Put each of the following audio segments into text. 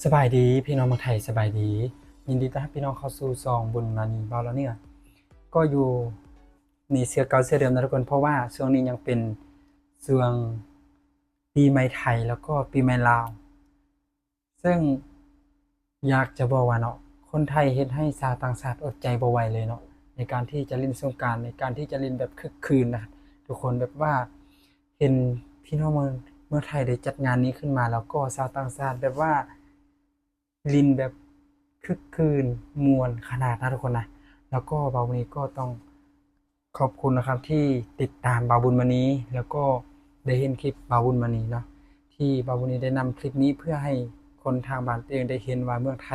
ສະບາຍດີພີ່ນ້ອງເມືອງໄທ ສະບາຍດີ ຍິນດີຕ້ອນຮັບພີ່ນ້ອງເຂົ້າສູ່ຊ່ອງບຸນມານີບ່າວລາວເໜືອ ກໍຢູ່ໃນເສື້ອເກົ່າເສື້ອເດີມນະທຸກຄົນ ເພາະວ່າຊ່ວງນີ້ຍັງເປັນຊ່ວງປີໃໝ່ໄທ ແລ້ວກໍປີໃໝ່ລາວ ເຊິ່ງຢາກຈະບອກວ່າເນາະ ຄົນໄທເຮັດໃຫ້ຊາວຕ່າງຊາດອົດໃຈບໍ່ໄຫວເລີຍເນາະ ໃນການທີ່ຈະຫຼິ້ນສົງການ ໃນການທີ່ຈະຫຼິ້ນແບບຄຶກຄື້ນນະທຸກຄົນ ແບບວ່າ ເຫັນພີ່ນ້ອງເມືອງ ເມືອງໄທໄດ້ຈັດງານນີ້ຂຶ້ນມາ ແລ້ວກໍຊາວຕ່າງຊາດແບບວ່າຫຼິ້ນແບບຄຶກຄື້ນມ່ວນຂະໜາດນະທຸກຄົນນະ ແລ້ວກໍບ່າວບຸນມານີກໍຕ້ອງຂອບຄຸນນະຄັບ ທີ່ຕິດຕາມບ່າວບຸນມານີ ແລ້ວກໍໄດ້ເຫັນຄລິບບ່າວບຸນມານີເນາະ ທີ່ບ່າວບຸນມານີໄດ້ນຳຄລິບນີ້ເພື່ອໃຫ້ຄົນທາງບ້ານຕົວເອງໄດ້ເຫັນວ່າເມືອງໄທ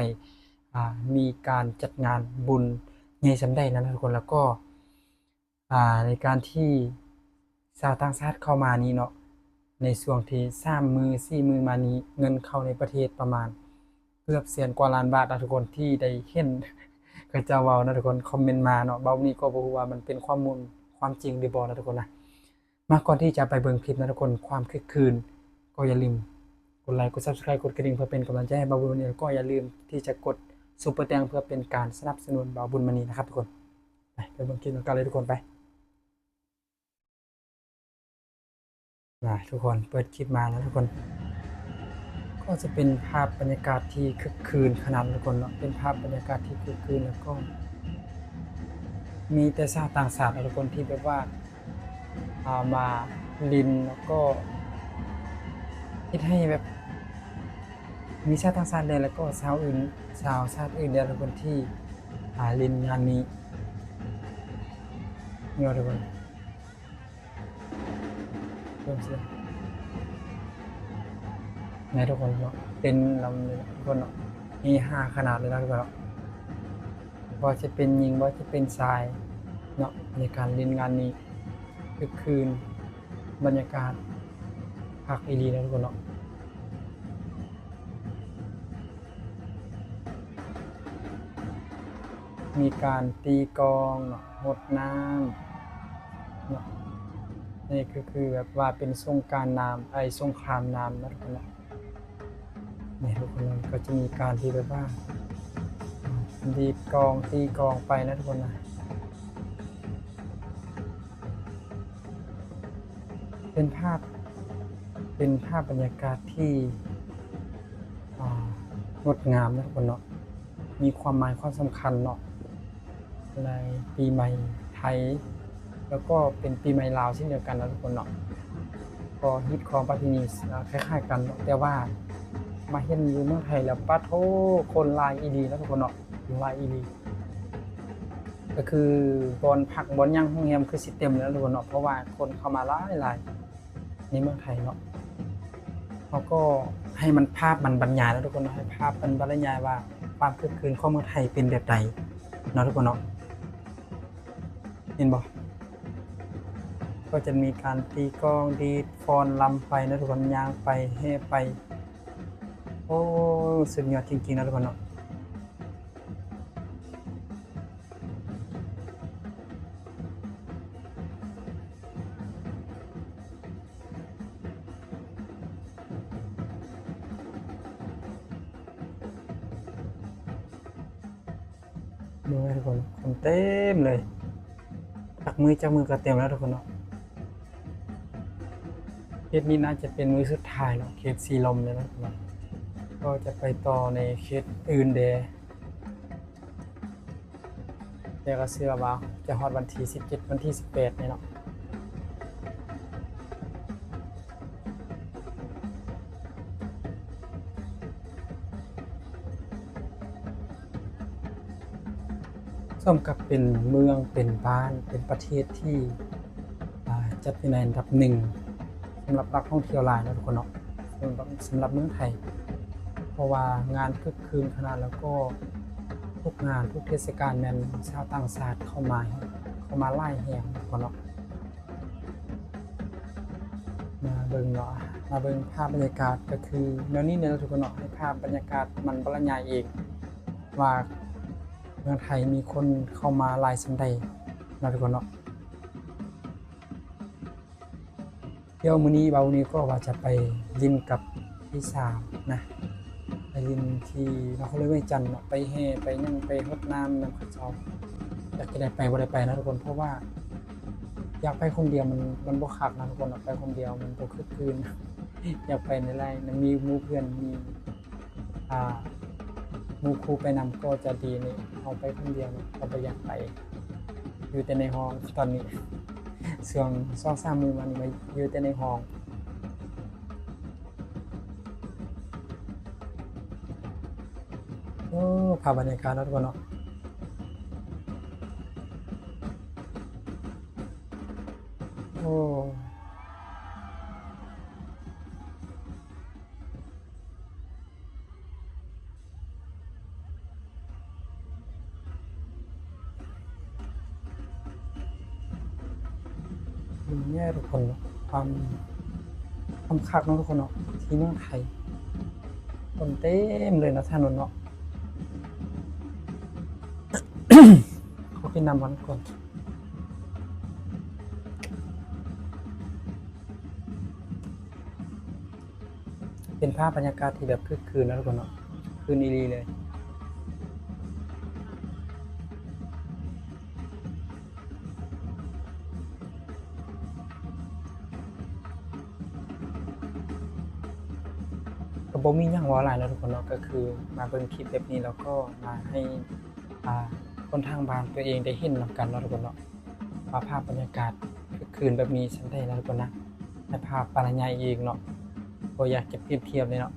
ອ່າ ມີການຈັດງານບຸນໃຫຍ່ສ່ຳໃດນະທຸກຄົນ ແລ້ວກໍ ອ່າ ໃນການທີ່ຊາວຕ່າງຊາດເຂົ້າມານີ້ເນາະ ໃນຊ່ວງທີ່ສາມມື້ສີ່ມື້ມານີ້ ເງິນເຂົ້າໃນປະເທດປະມານເກືອບແສນກວ່າລ້ານບາດນະທຸກຄົນ ທີ່ໄດ້ເຫັນເຂົາເຈົ້າເວົ້ານະທຸກຄົນ ຄອມເມັນມາເນາະ ບ່າວບຸນມານີກໍບໍ່ຮູ້ວ່າມັນເປັນຄວາມມູນຄວາມຈິງຫຼືບໍ່ນະທຸກຄົນນະ ມາ ກ່ອນທີ່ຈະໄປເບິ່ງຄລິບນະທຸກຄົນ ຄວາມຄຶກຄື້ນ ກໍຢ່າລືມກົດໄລ ກົດ Subscribe ກົດກະດິ່ງ ເພື່ອເປັນກຳລັງໃຈໃຫ້ບ່າວບຸນມານີ ແລ້ວກໍຢ່າລືມທີ່ຈະກົດ Super Thanks ເພື່ອເປັນການສະໜັບສະໜູນບ່າວບຸນມານີນະຄັບທຸກຄົນ ໄປ ໄປເບິ່ງຄລິບນຳກັນເລີຍທຸກຄົນ ໄປ ມາທຸກຄົນ ເປີດຄລິບມາແລ້ວທຸກຄົນ ກໍຈະເປັນພາບບັນຍາກາດທີ່ຄຶກຄື້ນຂະໜາດທຸກຄົນເນາະ ເປັນພາບບັນຍາກາດທີ່ຄຶກຄື້ນ ແລ້ວກໍມີແຕ່ຊາວຕ່າງຊາດນະທຸກຄົນ ທີ່ແບບວ່າ ອ່າ ມາຫຼິ້ນ ແລ້ວກໍເຮັດໃຫ້ແບບມີຊາວຕ່າງຊາດແດ່ ແລ້ວກໍຊາວອື່ນ ຊາວຊາດອື່ນແດ່ທຸກຄົນ ທີ່ ອ່າ ຫຼິ້ນງານນີ້ເນາະທຸກຄົນ. ເບິ່ງຊິ ນະທຸກຄົນເນາະ ເຕັມລຳເລີຍນະທຸກຄົນເນາະ ເຮຮາຂະໜາດເລີຍນະທຸກຄົນເນາະ ບໍ່ວ່າຈະເປັນຍິງ ບໍ່ວ່າຈະເປັນຊາຍເນາະ ໃນການຫຼິ້ນງານນີ້ ຄຶກຄື້ນ ບັນຍາກາດຄັກອີ່ຫຼີນະທຸກຄົນເນາະ. ມີການຕີກອງເນາະ ຫົດນ້ຳເນາະ ນີ້ກໍຄືແບບວ່າເປັນສົງການນ້ຳ ເອີຍ ສົງຄຣາມນ້ຳເນາະທຸກຄົນເນາະ ນີ້ທຸກຄົນ ກໍຈະມີການທີ່ແບບວ່າ ດີດກອງ ຕີກອງໄປນະທຸກຄົນນະ. ເປັນພາບ ເປັນພາບບັນຍາກາດທີ່ ອ່າ ງົດງາມນະທຸກຄົນເນາະ ມີຄວາມໝາຍຄວາມສຳຄັນເນາະ ໃນປີໃໝ່ໄທ ແລ້ວກໍເປັນປີໃໝ່ລາວເຊັ່ນດຽວກັນນະທຸກຄົນເນາະ ກໍຮີດຄອງປະເພນີ ອ່າ ຄ້າຍໆກັນເນາະ ແຕ່ວ່າມາເຫັນຢູ່ເມືອງໄທແລ້ວ ປາໂທ້ ຄົນຫຼາຍອີ່ຫຼີນະທຸກຄົນເນາະ ຫຼາຍອີ່ຫຼີ ກໍຄືບ່ອນພັກບ່ອນຫຍັງ ໂຮງແຮມຄືຊິເຕັມເລີຍນະທຸກຄົນເນາະ ເພາະວ່າຄົນເຂົ້າມາຫຼາຍໆ ໃນເມືອງໄທເນາະ ເຮົາກໍໃຫ້ມັນ ພາບມັນບັນຍາຍເນາະທຸກຄົນເນາະ ໃຫ້ພາບມັນບັນລະຍາຍວ່າຄວາມຄຶກຄື້ນຂອງເມືອງໄທເປັນແບບໃດເນາະທຸກຄົນເນາະ ເຫັນບໍ່ ກໍຈະມີການຕີກອງ ດີດຟ້ອນ ລຳໄປເນາະທຸກຄົນ ຍ່າງໄປ ແຫ່ໄປ ໂອ້ ສຸດຍອດຈິງໆເນາະທຸກຄົນເນາະ. ເບິ່ງເດີທຸກຄົນ ຄົນເຕັມເລີຍ ຈັກມື້ຈັກມື້ກໍເຕັມແລ້ວທຸກຄົນເນາະ. ເຂດນີ້ໜ້າຈະເປັນມື້ສຸດທ້າຍເນາະ ເຂດສີລົມນີ້ເນາະ ກໍຈະໄປຕໍ່ໃນເຂດອື່ນແດ່. ແຕ່ກໍເຊື່ອວ່າຈະຮອດວັນທີສິບເຈັດ ວັນທີສິບແປດນີ້ເນາະ. ສົມກັບເປັນເມືອງ ເປັນບ້ານ ເປັນປະເທດທີ່ ອ່າ ຈັດຢູ່ໃນອັນດັບໜຶ່ງ ສຳລັບນັກທ່ອງທ່ຽວຫຼາຍເນາະທຸກຄົນເນາະ ສຳລັບ ສຳລັບເມືອງໄທ ເພາະວ່າງານຄຶກຄື້ນຂະໜາດ ແລ້ວກໍທຸກງານທຸກເທດສະການແມ່ນຊາວຕ່າງຊາດເຂົ້າມາ ເຂົ້າມາຫຼາຍແຮງເນາະທຸກຄົນເນາະ. ມາເບິ່ງເນາະ ມາເບິ່ງພາບບັນຍາກາດ ກໍຄືແນວນີ້ເນາະທຸກຄົນເນາະ ໃຫ້ພາບບັນຍາກາດມັນບັນລະຍາຍເອງວ່າເມືອງໄທມີຄົນເຂົ້າມາຫຼາຍສ່ຳໃດເນາະທຸກຄົນເນາະ. ດຽວມື້ນີ້ບ່າວບຸນມານີກໍວ່າຈະໄປຫຼິ້ນກັບພີ່ສາວນະ ໄປຫຼິ້ນທີ່ນະຄອນຫຼວງວຽງຈັນເນາະ ໄປແຫ່ໄປຫຍັງ ໄປຫົດນ້ຳນຳເຂົາເຈົ້າ. ຢາກຈະໄດ້ໄປບໍ່ໄດ້ໄປນະທຸກຄົນ ເພາະວ່າຢາກໄປຄົນດຽວ ມັນ ມັນບໍ່ຄັກນະທຸກຄົນເນາະ ໄປຄົນດຽວມັນບໍ່ຄຶກຄື້ນ. ຢາກໄປຫຼາຍໆ ນຳມີໝູ່ເພື່ອນ ມີ ອ່າ ໝູ່ຄູ່ໄປນຳກໍຈະດີເນາະ. ເຮົາໄປຄົນດຽວເນາະ ກໍບໍ່ຢາກໄປ ຢູ່ແຕ່ໃນຫ້ອງ. ຕອນນີ້ຊ່ວງສອງສາມມື້ມານີ້ ມາຢູ່ແຕ່ໃນຫ້ອງ. ໂອ້ ພາບບັນຍາກາດເນາະທຸກຄົນເນາະ. ໂອ້ ເບິ່ງແນ່ທຸກຄົນເນາະ ຄວາມ ຄວາມຄັກເນາະທຸກຄົນເນາະ ທີ່ເມືອງໄທ ຄົນເຕັມເລີຍເນາະ ຖະໜົນເນາະ. ຂໍກິນນ້ຳກ່ອນທຸກຄົນ. ເປັນພາບບັນຍາກາດທີ່ແບບຄຶກຄື້ນເນາະທຸກຄົນເນາະ ຄຶກຄື້ນອີ່ຫຼີເລີຍ. ກໍບໍ່ມີຫຍັງເວົ້າຫຼາຍເນາະທຸກຄົນເນາະ ກໍຄືມາເບິ່ງຄລິບແບບນີ້ ແລ້ວກໍມາໃຫ້ ອ່າ ຄົນທາງບ້ານຕົວເອງໄດ້ເຫັນນຳກັນເນາະທຸກຄົນເນາະ ວ່າພາບບັນຍາກາດຄຶກຄື້ນແບບນີ້ສ່ຳໃດນະທຸກຄົນນະ. ໃນພາບປາລະຍາອີກເນາະ ບໍ່ຢາກຈະປຽບທຽບເລີຍເນາະ.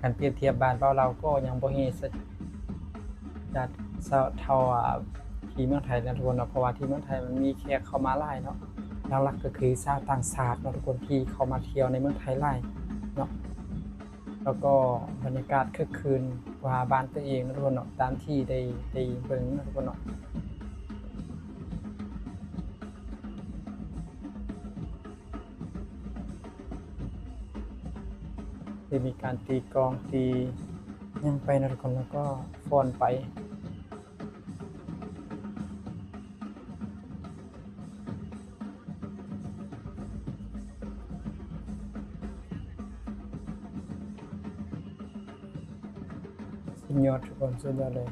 ຄັນປຽບທຽບບ້ານເວົ້າລາວກໍຍັງບໍ່ເຮສະ ຈະເທົ່າ ອ່າ ທີ່ເມືອງໄທນະທຸກຄົນເນາະ ເພາະວ່າທີ່ເມືອງໄທມັນມີແຂກເຂົ້າມາຫຼາຍເນາະ ຫຼັກໆກໍຄືຊາວຕ່າງຊາດເນາະທຸກຄົນ ທີ່ເຂົ້າມາທ່ຽວໃນເມືອງໄທຫຼາຍເນາະ. ແລ້ວກໍບັນຍາກາດຄຶກຄື້ນກວ່າບ້ານຕົວເອງເນາະທຸກຄົນເນາະ ຕາມທີ່ໄດ້ ໄດ້ເບິ່ງເນາະທຸກຄົນເນາະ. ໄດ້ມີການຕີກອງຕີຫຍັງໄປເນາະທຸກຄົນ ແລ້ວກໍຟ້ອນໄປ. ສຸດຍອດທຸກຄົນ ສຸດຍອດເລີຍ.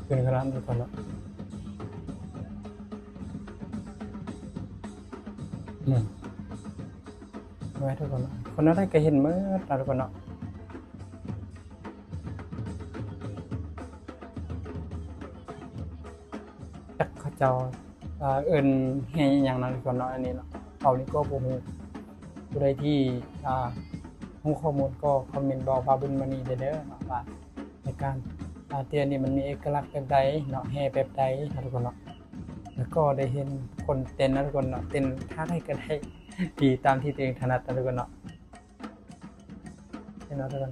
ຂຶ້ນຂະໜາດນັ້ນກ່ອນເນາະ. ອືມ ເຫັນໄໝທຸກຄົນເນາະ ຄົນໃດກໍເຫັນໝົດເນາະທຸກຄົນເນາະ. ຈັກເຂົາເຈົ້າ ເອີ ເອີ້ນແຫ່ຫຍັງເນາະທຸກຄົນເນາະ ອັນນີ້ເນາະ ເຮົານີ້ກໍບໍ່ຮູ້. ຜູ້ໃດທີ່ ອ່າ ຮູ້ຂໍ້ມູນກໍຄອມເມັນບອກບ່າວບຸນມານີໄດ້ເດີເນາະ ວ່າໃນການ ອ່າ ເຕັ້ນນີ້ມັນມີເອກະລັກແບບໃດເນາະ ແຫ່ແບບໃດເນາະທຸກຄົນເນາະ. ແລ້ວກໍໄດ້ເຫັນຄົນເຕັ້ນເນາະທຸກຄົນເນາະ ເຕັ້ນທ່າໃດກໍໄດ້ ທີ່ຕາມທີ່ຕົວເອງຖະໜັດເນາະທຸກຄົນເນາະ. ເຫັນເນາະທຸກຄົນ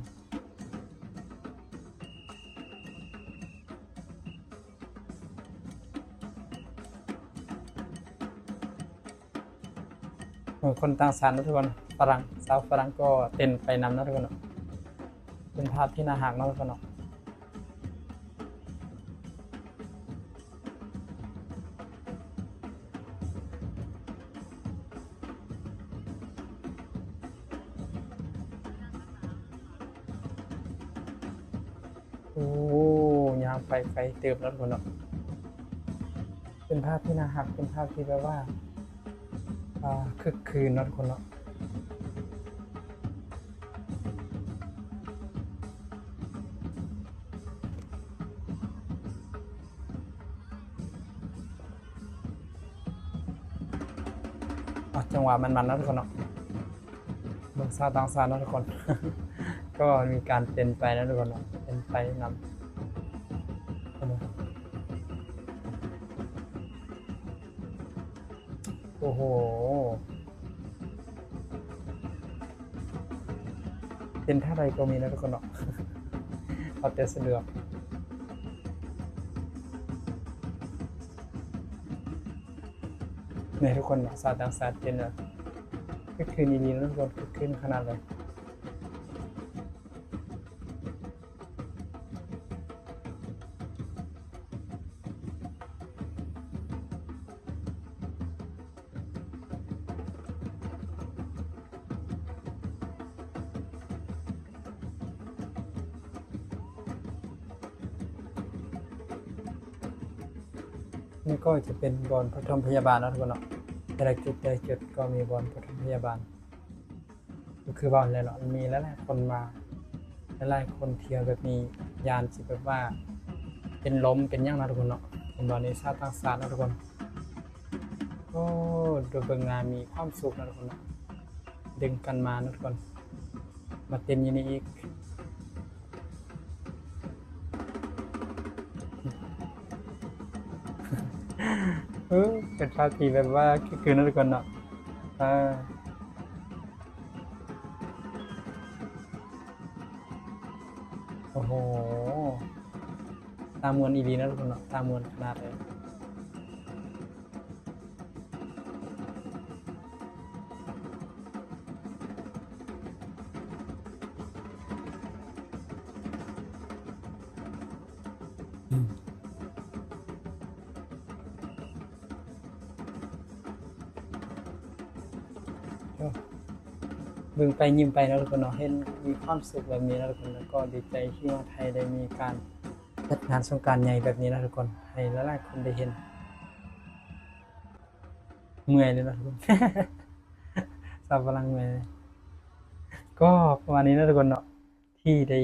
ເອີ ຄົນຕ່າງຊາດເນາະທຸກຄົນ ຝຣັ່ງ ຊາວຝຣັ່ງກໍເຕັ້ນໄປນຳເນາະທຸກຄົນເນາະ. ເປັນພາບທີ່ໜ້າຮັກເນາະທຸກຄົນເນາະ. ໂອ້ ຍ່າງໄປໄກເຕີບເນາະທຸກຄົນເນາະ. ເປັນພາບທີ່ໜ້າຮັກ ເປັນພາບທີ່ແບບວ່າ ອ່າ ຄຶກຄື້ນເນາະທຸກຄົນເນາະ. ເອົາ ຈັງຫວະມັນໆເນາະທຸກຄົນເນາະ. ເບິ່ງຊາວຕ່າງຊາດເນາະທຸກຄົນ ກໍມີການເຕັ້ນໄປເນາະທຸກຄົນເນາະ ເຕັ້ນໄປນຳ. ໂອ້ໂຫ. ເຕັ້ນທ່າໃດກໍມີນະທຸກຄົນເນາະ ເອົາແຕ່ສະດວກ. ນີ້ທຸກຄົນເນາະ ຊາວຕ່າງຊາດເຕັ້ນແບບຄຶກຄື້ນອີ່ຫຼີເນາະທຸກຄົນ ຄຶກຄື້ນຂະໜາດເລີຍ. ນີ້ກໍຈະເປັນບ່ອນປະຖົມພະຍາບານເນາະທຸກຄົນເນາະ ແຕ່ລະຈຸດແຕ່ລະຈຸດກໍມີບ່ອນປະຖົມພະຍາບານ. ກໍຄືເວົ້າແລ້ວເນາະ ມີຫຼາຍໆຄົນມາ ຫຼາຍໆຄົນທ່ຽວແບບນີ້ ຢ້ານຊິແບບວ່າເປັນລົມເປັນຫຍັງເນາະທຸກຄົນເນາະ. ເຫັນບໍ່ ນີ້ຊາວຕ່າງຊາດເນາະທຸກຄົນ. ໂອ້ ດູເບິ່ງໜ້າມີຄວາມສຸກເນາະທຸກຄົນເນາະ ດຶງກັນມາເນາະທຸກຄົນ ມາເຕັ້ນຢູ່ນີ້ອີກ. ເອີ ເປັນພາບທີ່ແບບວ່າຄຶກຄື້ນເນາະທຸກຄົນເນາະ. ເອີ ໂອ້ໂຫ ຕາມ່ວນອີ່ຫຼີເນາະທຸກຄົນເນາະ ຕາມ່ວນຂະໜາດເລີຍ. ເບິ່ງໄປຍິ້ມໄປເນາະທຸກຄົນເນາະ ເຫັນມີຄວາມສຸກແບບນີ້ເນາະທຸກຄົນ ແລ້ວກໍດີໃຈທີ່ວ່າໄທໄດ້ມີການຈັດງານສົງການໃຫຍ່ແບບນີ້ເນາະທຸກຄົນ ໃຫ້ຫຼາຍໆຄົນໄດ້ເຫັນ. ເມື່ອຍເລີຍເນາະທຸກຄົນ ຊາວຝຣັ່ງເມື່ອຍ. ກໍປະມານນີ້ເນາະທຸກຄົນເນາະ ທີ່ໄດ້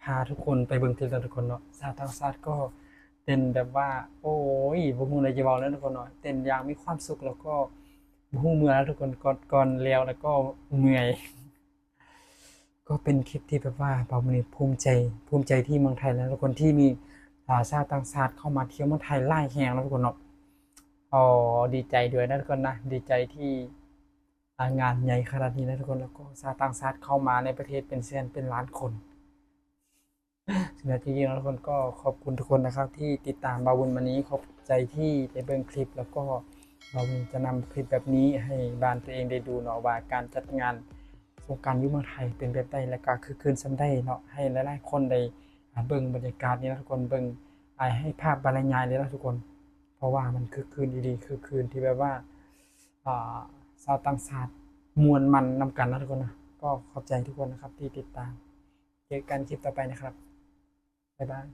ພາທຸກຄົນໄປເບິ່ງຄລິບເນາະທຸກຄົນເນາະ. ຊາວຕ່າງຊາດກໍເຕັ້ນແບບວ່າ ໂອ້ຍ ບໍ່ຮູ້ແນວຈະເວົ້າແລ້ວທຸກຄົນເນາະ ເຕັ້ນຢ່າງມີຄວາມສຸກ ແລ້ວກໍບໍ່ຮູ້ເມື່ອຍທຸກຄົນ ກ່ອນ ກ່ອນແລ້ວ ແລ້ວກໍເມື່ອຍ. ກໍເປັນຄລິບທີ່ແບບວ່າບ່າວບຸນນີ້ພູມໃຈ ພູມໃຈທີ່ເມືອງໄທນະທຸກຄົນ ທີ່ມີ ອ່າ ຊາວຕ່າງຊາດເຂົ້າມາທ່ຽວເມືອງໄທຫຼາຍແຮງນະທຸກຄົນເນາະ. ກໍດີໃຈດ້ວຍນະທຸກຄົນນະ ດີໃຈທີ່ ອ່າ ງານໃຫຍ່ຂະໜາດນີ້ນະທຸກຄົນ ແລ້ວກໍຊາວຕ່າງຊາດເຂົ້າມາໃນປະເທດເປັນແສນເປັນລ້ານຄົນ. ສຸດຍອດຈິງໆເນາະທຸກຄົນ ກໍຂອບຄຸນທຸກຄົນນະຄັບທີ່ຕິດຕາມບ່າວບຸນມານີ ຂອບໃຈທີ່ໄດ້ເບິ່ງຄລິບ ແລ້ວກໍບ່າວບຸນຈະນຳຄລິບແບບນີ້ໃຫ້ບ້ານຕົວເອງໄດ້ດູເນາະ ວ່າການຈັດງານສົງການຢູ່ເມືອງໄທເປັນແບບໃດ ແລ້ວກໍຄຶກຄື້ນສ່ຳໃດເນາະ ໃຫ້ຫຼາຍໆຄົນໄດ້ ອ່າ ເບິ່ງບັນຍາກາດນີ້ນະທຸກຄົນ ເບິ່ງ ອ່າ ໃຫ້ພາບບັນຍາຍເລີຍນະທຸກຄົນ ເພາະວ່າມັນຄຶກຄື້ນອີ່ຫຼີ ຄຶກຄື້ນທີ່ແບບວ່າ ອ່າ ຊາວຕ່າງຊາດມ່ວນມັນນຳກັນນະທຸກຄົນນະ. ກໍຂອບໃຈທຸກຄົນນະຄັບທີ່ຕິດຕາມ ເຈີກັນຄລິບຕໍ່ໄປນະຄັບ ບາຍບາຍ.